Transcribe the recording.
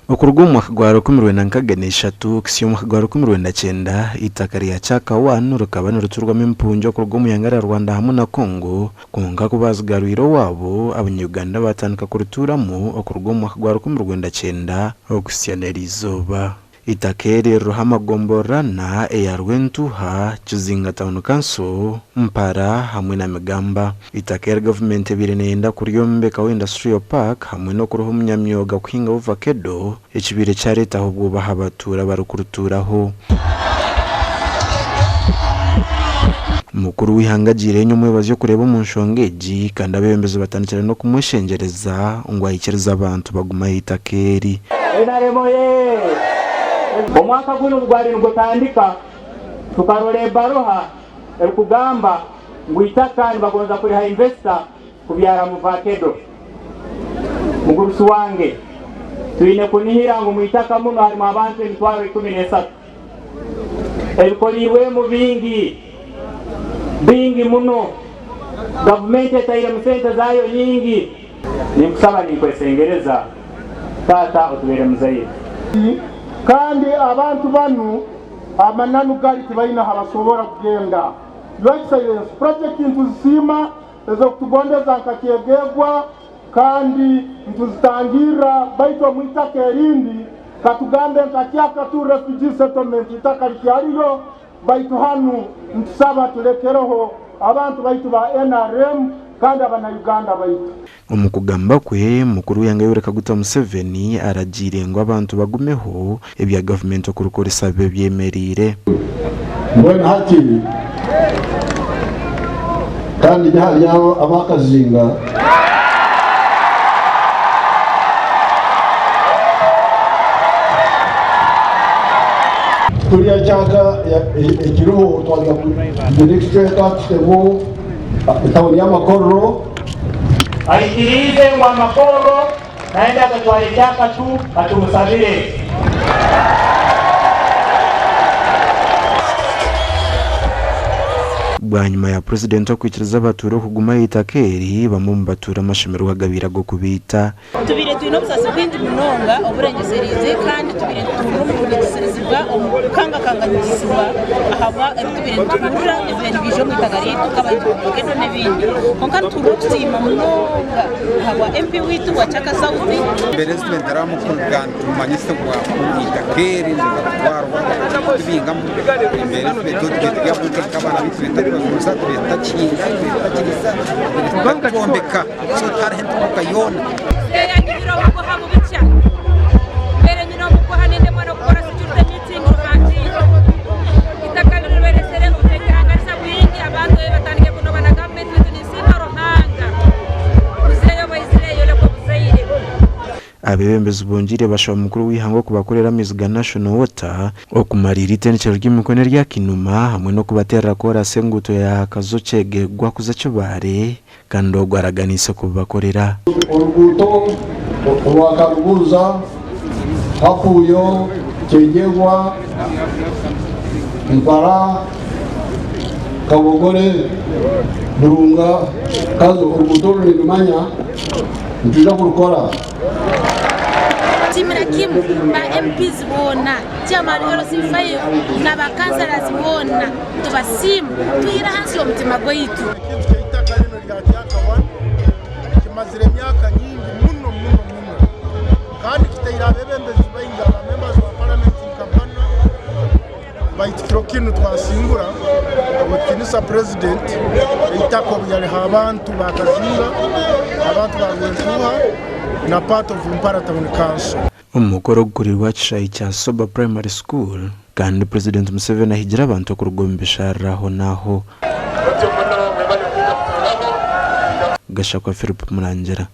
Okuruga omu mwaka gwa 1963 kuhitsya omu mwaka gwa 1990, eitaka rya Kyaka I rikaba niriturwamu empungi okuruga omu ihanga rya Rwanda hamwe na Congo, kwonka ku baazigarwire owaabo, Abanya-Uganda baatandika kurituuramu okuruga omu mwaka gwa 1990 okuhitsya n'eriizooba. Eitaka eri ririho amagomborora ana eya Rwentuha, Kizinga Town Council, Mpara hamwe na Migamba. Eitaka eri gavumenti ebaire neyenda kuryombekaho Industrial Park hamwe n'okuriha omunyamyoga kuhingaho vakedo ekibaire kyareetaho obwoba aha batuura abarikurutuuraho. Mukuru w'eihanga agiireyo enyomwebazi okureeba omu nshonga egi kandi abeebembezi batandikire n'okumweshengyereza ngu aikirize abantu bagume aha itaka eri. NRM oyee! Omwaka gunu obu gwali nigutandika, tukarora ebaruha erikugamba ngu itaka nibagonza kuriha investor kubyaramu vakedo. Mugurusi wange, twine kunihira ngu mwitaka munu harimu abantu emitwaro 13. Ebikoriirwemu bingi, bingi muno. Gavumenti etairemu sente zaayo nyingi. Ninkusaba ninkwesengereza, Taata otubeere muzaire. Kandi abantu banu amananu gali tibaine habasobora kugenda. Your Excellency, purojekiti nituzisiima ez'okutugondeza nka Kyegegwa kandi nituzitangirra baitu omu itaka erindi katugambe nka Kyakatu Refugee Settlement itaka likyaliyo baitu hanu nitusaba tulekereho abantu baitu ba nrm kandi abana-Uganda baitu. Omu kugamba kwe, mukuru w'eihanga Yoweri Kaguta Museveni aragiire ngu abantu bagumeho ebya gavumenti okurukoresa bibe byemereire. Mbwenu hati kandi ndi ahari abo ab'akazinga. Kuriya kyaka ekiriho twaza kugira ekicweka tutemu etawuni y'amakorero. Aikiriize ngu amakorro nayenda agatware ekyakatu katumusabire. Bwanyima ya Purezidenti okwikiriza abatuura okuguma aha itaka eri, bamwe omu batuura amashemererwa agabaire ag'okubaita. Tubaire twine obusaasi bwingi munonga oburengyesereize kandi tubaire nituhurira omu kurengyeserezibwa, omu kukangakanganisibwa ahabwa ebi tubaire nituhurira ebibaire nibiija omu itaka ryaitu nk'abahingi ba vakedo n'ebindi. Kwonka nituhurira okusiima munonga ahabwa MP waitu wa Kyaka South. Embeera ezi twine niturabamu kuruga nitumanyisibwa ku eitaka eri niriza kutwarwa kutubingamu. Embeera ezi twine tubaire turi ahabw'enki nk'abaana baitu tubaire tutakibajumisa, tubaire tutakihinga, tubaire tutakiriisa, tubaire tutakyombeka. So tihariho entunguka yoona. Abeebembezi bongyeire bashaba mukuru w'eihanga okubakorera amaizi ga National Water, okumariira eitendekyero ry'emikono erya Kinuma hamwe n'okubateerera koorasi enguuto ya Kazo Kyegegwa kuza Kibaare kandi ogwo araganiise kubibakorera. Oruguuto orwa Karuguuza, Kapuuyo, Kyegegwa, Mpara, Kabogore, Burunga, Kazo, oruguuto oru nindumanya nitwija kurukora. Nsiimira kimwe ba MPs boona, Chairman LC5 na ba councillors boona nitubasiima twihire ahansi y'omutima gwaitu. Ekintu ky'eitaka rinu erya Kyaka One kimazire emyaka nyingi muno muno muno kandi kitaire abebembezi baingi aba members wa parliament nka bana baitu kiro kinu twasingura habw'ekitinisa president eitaka obuyariha abantu ba Kazinga, abantu ba Rwentuuha na part of Mpara Town Council. Omu mukoro ogukoreirwe aha kishaayi kya Soba Primary School kandi Purezidenti Museveni ahigire abantu okuruga omu bisharara aho n'aho. Gashakwa Philip Murangira.